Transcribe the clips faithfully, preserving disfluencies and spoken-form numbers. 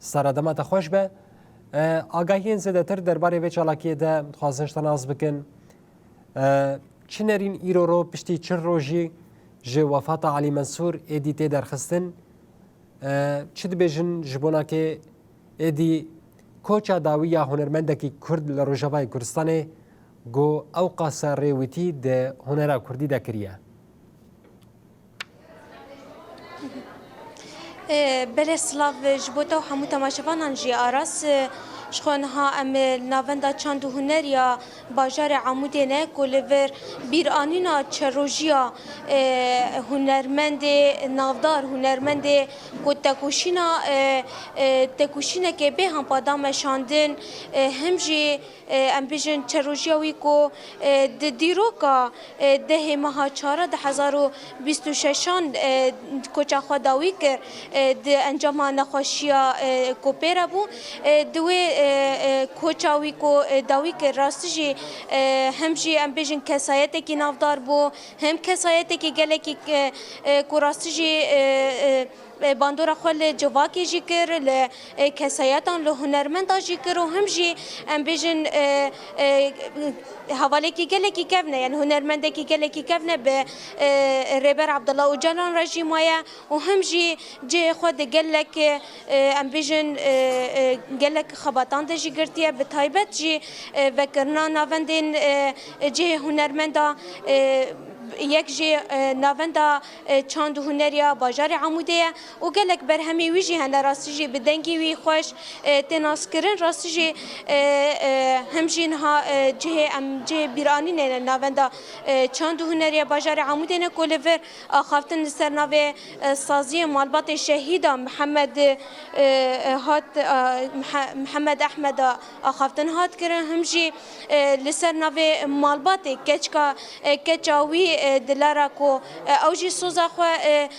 Sara dema te xweş be. E, agahiyên zêdetir derbarê vê çalakiyê de dixwazin ji te nas bikin. E, çi nerîn îro ro piştî çil rojî ji wefata Alî Mensûr êdî tê derxistin? E, çi dibêjin ji bona kê êdî koça dawî ya hunermendekî Kurd li Rojavayê Kurdistanê ku ew qase rêwîtî di hunera Kurdî de kiriye? Belê silav ji bo te û hemû temaşevanan jî Aras. Ji xwe niha em li navenda çand û huner ya bajarê Amûdê ne ku li vir bîranîna çerojiya hunermendê navdar, hunermendê ku tekoşîna, tekoşîneke bêhempa da meşandin, him jî em bêjin çerojiya wî ku di dîroka dehê meha çara du hezar û bîst û şeşan koça xwe dawî kir, di encama nexweşiya ku pê re bû, di wê koça wî ku dawî kir rastî jî hem jî em bêjin kesayetekî navdar bû, hem kesayetekî gelekî ku rastî jî bandora xwe li civakê jî kir, li kesayetan, li hunermenda jî kir û him jî em bêjin hevalekî gelekî kevn e, yanî hunermendekî gelekî kevn e bi Rêber Abdullah Ocalan re jî maye û him jî cihê xwe di gelek, em bêjin gelek xebatan de jî girtiye, bi taybet jî vekirina navendên cihê hunermenda, yek jî navenda çand û huneriya bajarê Amûdê ye û gelek berhemê wî jî hene, rastî jî bi dengê wî xweş tê naskirin, rastî jî him jî niha cihê em cihê bîranînê ne navenda çand û huneriya bajarê Amûdê ne ku li vir axaftin li ser navê saziyê malbatê şehîda Mihemed hat Mihemed Ehmeda axaftin hat kirin, him jî li ser navê malbatê keçka, keça wî Dilara ku ew jî soza xwe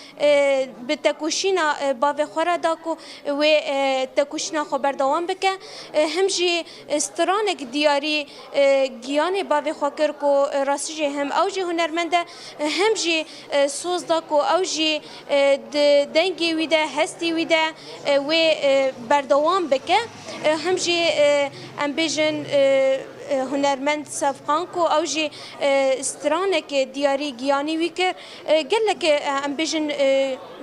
bi tekoşîna bavê xwe re da ku wê tekoşîna xwe berdewam bike, him jî stranek diyarî giyanê bavê xwe kir ku rastî jî hem ew jî hunermend e, hem jî soz da ku ew jî di dengê wî de, hestî wî de wê berdewam bike. Hem jî em bêjin hunermend Sefqan ku ew jî stranekê diyarî giyanî wî kir. Gelek em bêjin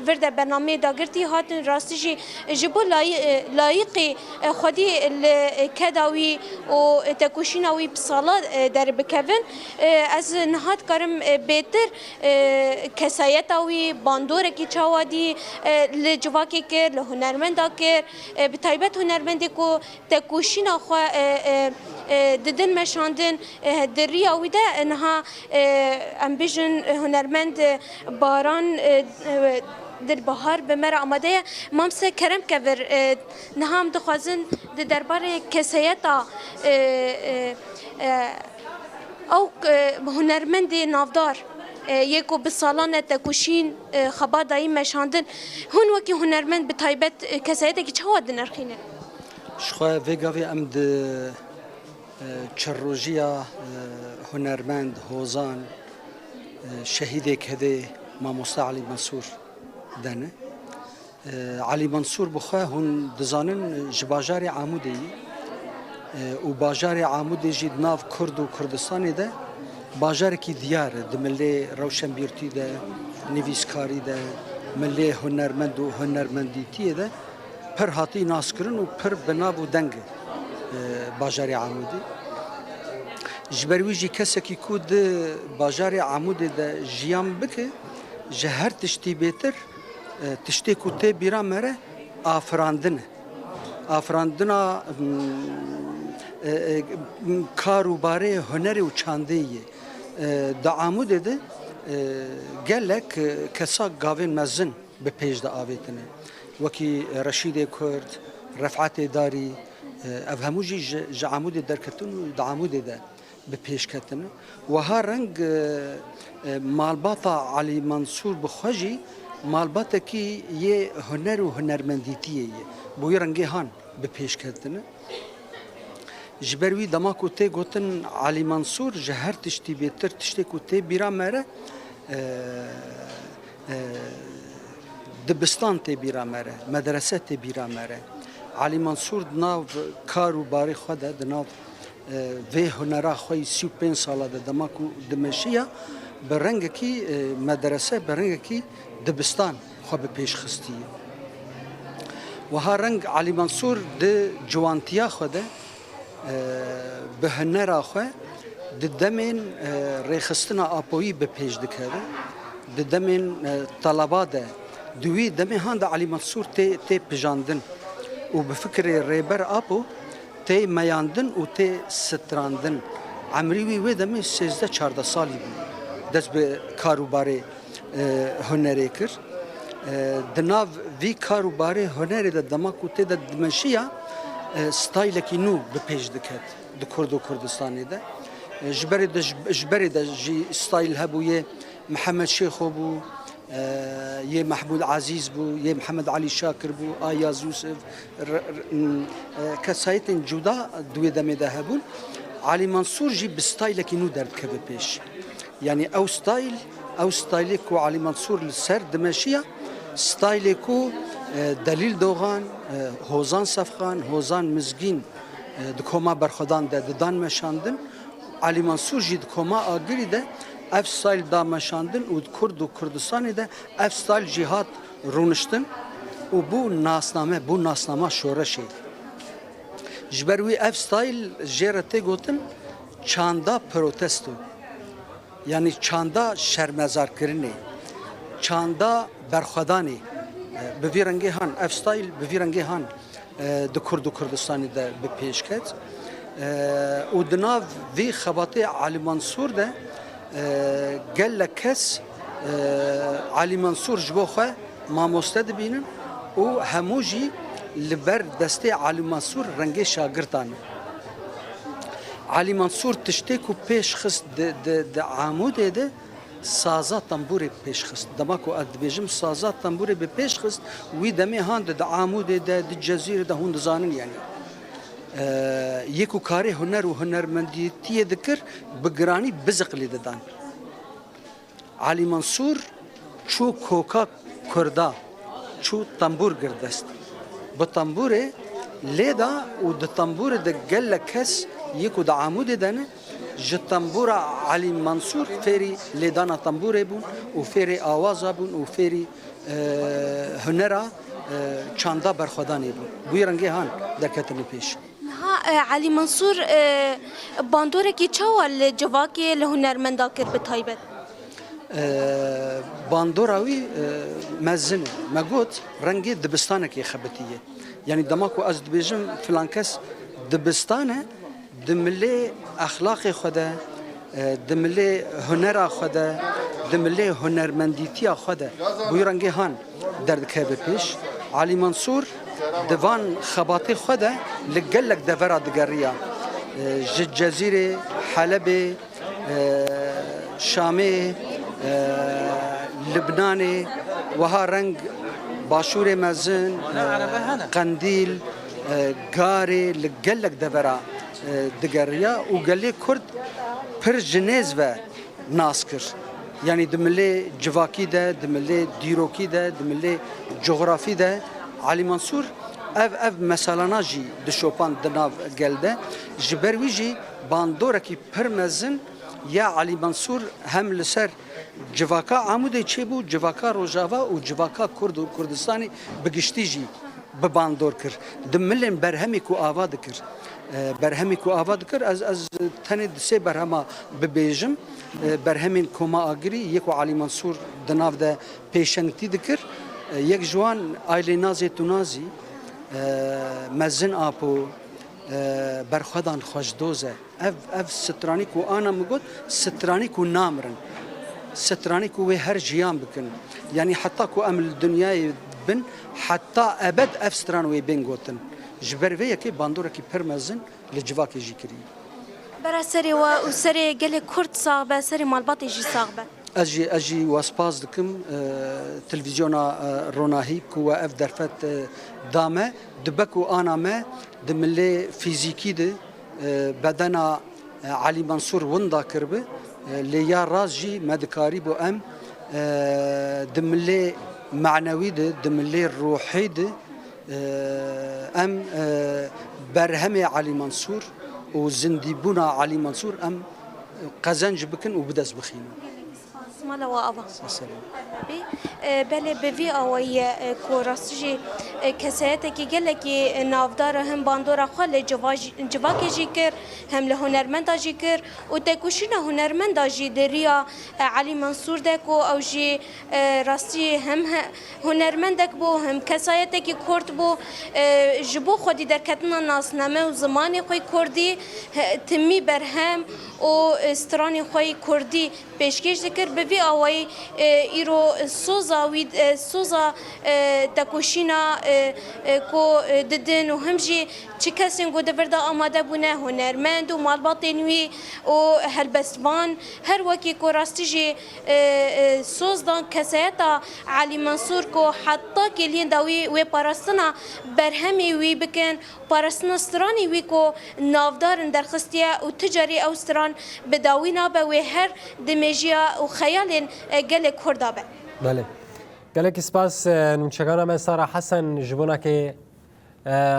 vir de bernameyê dagirtî hatin, rastî jî ji bo layî-, layiqî xwedî li keda wî û tekoşîna wî bi sala derbikevin. Ez niha dikarim bêtir kesayeta wî, bandorekî çawa dî li civakê kir, li hunermenda kir, bi taybet hunermendê ku tekoşîna xwe didin meşandin, di riya wî de niha em bêjin hunermend Baran Dilbahar bi me re amade ye. Mamse kerem kevir, niha em dixwazin di derbarê kesayeta ew hunermendê navdar yê ku bi salan e tekoşîn, xebat dayî meşandin, hûn wekî hunermend bi taybet kesayetekî çawa dinirxînin? Ji xwe vê gavê em di çerrojiya hunermend, hozan, şehîdê kedê mamoste Elî Mensûr de ne. Elî Mensûr bi xwe hûn dizanin ji bajarê Amûdê ye û bajarê Amûdê jî di nav Kurd û Kurdistanê de bajarekî diyar e. Di milê rewşenbîrtî de, nivîskarî de, milê hunermend û hunermendîtiyê de pir hatî naskirin û pir bi nav û deng e bajarê Amûdê. Ji ber wî jî kesekî ku di bajarê Amûdê de jiyan bike, ji her tiştî bêtir, e, tiştê ku tê bîra me re afirandin e. Afirandina, mm, e, e, kar û barê hunerê û çandê yê. E, di Amûdê de, e, gelek, e, kesa gavên mezin bi pêş de avêtine. Wekî Reşîdê Kurd, Refetê Darî, e, ev hemû jî ji, ji Amûdê derketin û di Amûdê de bi pêş ketin. Wiha reng, e, e, malbata Elî Mensûr bi xwe jî malbatekî yê huner û hunermendîtiyê ye. Bi wî rengê han bi pêş ketin. Ji ber wî dema ku tê gotin Elî Mensûr, ji her tiştî bêtir tiştê ku tê bîra me re, e, e, dibistan tê bîra me re, medrese tê bîra me re. Elî Mansûr di nav kar û barê xwe de, di nav, e, vê hunera xwe yî sî û pênc sala de dema ku dimeşiya, bi rengekî, e, medrese, bi rengekî dibistan xwe bi pêş xistiye. Wiha reng Elî Mansûr di ciwantiya xwe de, e, bi hunera xwe di demên, e, rêxistina Apoyî bi pêş dikeve, di demên, e, teleba de, di wî demê han de Elî Mansûr tê, tê pijandin û bi fikirê Rêber Apo tê meyandin û tê strandin. Emrî wî wê demê sêzdeh çardeh salî bû. Dest bi kar û barê, e, hunerê kir. E, di nav vî kar û barê hunerê de dema ku tê de dimeşiya, e, staylekî nû bi pêş diket di Kurd û Kurdistanê de. E, ji berê de, ji, ji berê de jî stayl hebû yê Mihemed Şêxo bû, e, yê Mehmûd Ezîz bû, yê Mihemed Elî Şakir bû, Ayaz Yûsif, r-, r-, m, e, kesayetên cuda di wê demê de hebûn. Elî Mansûr jî bi staylekî nû derdikeve pêş. Yanî ew stayl, ew staylê ku Elî Mansûr li ser dimeşiya, staylê ku, e, Delîl Dogan, e, Hozan Sefxan, Hozan Mizgîn, e, di koma berxwedan de didan meşandin, Elî Mansûr jî di koma Agirî de ev stayl da meşandin û di Kurd û Kurdistanê de ev stayl jî hat rûniştin û bû nasname, bû nasnama şoreşê. Ji ber wî ev stayl jê re tê gotin çanda protesto. Yanî çanda şermezarkirinê, çanda berxwedanê, e, bi vî rengê han, ev stayl bi vî rengê han, e, di Kurd û Kurdistanê de bi pêş ket. E, û di nav vî xebatê Elî Mansûr de, e, gelek kes, e, Elî Mansûr ji bo xwe mamoste dibînin û hemû jî li ber destê Elî Mansûr rengê şagirtan e. Elî Mansûr tiştê ku pêş xist di, di, di Amûdê de saza tembûrê pêş xist. Dema ku ez dibêjim saza tembûrê bi pêş xist, wî demê han de di Amûdê de, di Cezîrê de hûn dizanin yanî. Eee, yê ku karê huner û hunermendîtiyê dikir, bi giranî biziq lê didan. Elî Mansûr çû koka Kurda, çû tembûr girt dest. Bi tembûrê lê da û di tembûrê de gelek kes yê ku di Amûdê de ne, ji tembûra Elî Mansûr fêrî lêdana tembûrê bûn û fêrî awaza bûn û fêrî, e, hunera, e, çanda berxwedanê bûn. Bi wî rengê han derketine pêş. Niha, e, Elî Mansûr, e, bandorekî çawa li civakê, li hunermenda kir bi taybet? E, bandora wî, e, mezin e. Me got, rengê dibistanekê xebitiye. Yanî dema ku ez dibêjim filan kes dibistan e, di milê exlaqê xwe de, e, di milê hunera xwe de, di milê hunermendîtiya xwe de, bi wî rengê han derdikeve pêş. Elî Mansûr di van xebatê xwe de li gelek devera digeriya. E, ji Cezîrê, Helebê, e, Şamê, e, Libnanê, wiha reng Başûrê Mezin, e, Qendîl, e, Garê, li gelek devera, e, digeriya û gelê Kurd pir ji nêz ve nas kir. Yanî di milê civakî de, di milê dîrokî de, di milê cografî de Elî Mansûr ev, ev meselana jî dişopand di nav gel de. Ji ber wî jî bandorekî pir mezin ya Elî Mansûr hem li ser civaka Amûdê çêbû, civaka Rojava û civaka Kurd û Kurdistanê bi giştî jî bi bandor kir. Di milên berhemê ku ava dikir, e, berhemê ku ava dikir, ez, ez tenê di sê berhema bibêjim. E, berhemên Koma Agirî, yê ku Elî Mansûr di nav de pêşengtî dikir. E, yek ji wan Aylê Nazê Tu Nazî, e, Mezin Apo, e, Berxwedan Xweşdoz e. Ev, ev stranî ku ana min got, stranî ku namirin. Stranî ku wê her jiyan bikin. Yanî heta ku em li dinyayê bin, heta ebed ev stran wê bên gotin. Ji ber vê yekê bandorekî pir mezin li civakê jî kiriye. Bera serê we û serê gelê Kurd sax be, serê malbatê jî sax be. Ez jî, ez jî we spas dikim, e, televîzyona, e, Ronahî ku we ev derfet, e, da me, dibe ku ana me di milê fîzîkî de, e, bedena, e, Elî Mansûr winda kiribe, e, lê ya rast jî me dikarîbû em, e, di milê manewî de, di milê ruhî de, Em e, berhemê Elî Mansûr û zindîbûna Elî Mansûr em qezenc bikin û bi dest bixînin. Mala we ava. Selam. Bê, e, belê bi vî awayî ye, e, ku rastî jî e, kesayetekî gelekî e, navdar e, hem bandora xwe li civa jî- civakê jî kir, hem li hunermenda jî kir û tekoşîna hunermenda jî di riya e, Elî Mansûr de ku ew jî e, rastî hem he- hunermendek bû, hem kesayetekî kurt bû. E, ji bo xwedî derketina nasname û zimanê xwe yî kurdî, he- timî berhem û e, stranê xwe yî kurdî pêşkêş dikir. Bi vî awayî e, îro soza wî, e, soza e, tekoşîna e, e, ku e, didin û him jî çi kesên ku di vir de amade bûne, hunermend û malbatên wî û helbestvan, her wekî ku rastî jî e, e, soz dan kesayeta Elî Mansûr ku heta kêliyên dawî wê parastina berhemê wî bikin, parastina stranê wî ku navdar in derxistiye û tu carî ew stran bi dawî nabe, wê her di mêjiya û xeyalên e, gelê Kurda be. Belê. Gelekî spas e, nûçegana me Sara Hesen ji bona ke e,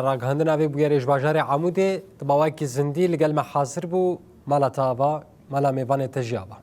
ragihandina vê bûyerê ji bajarê Amûdê di mawayekî zindî li gel me hazir bû. Mala te ava, mala mêvanê te jî ava.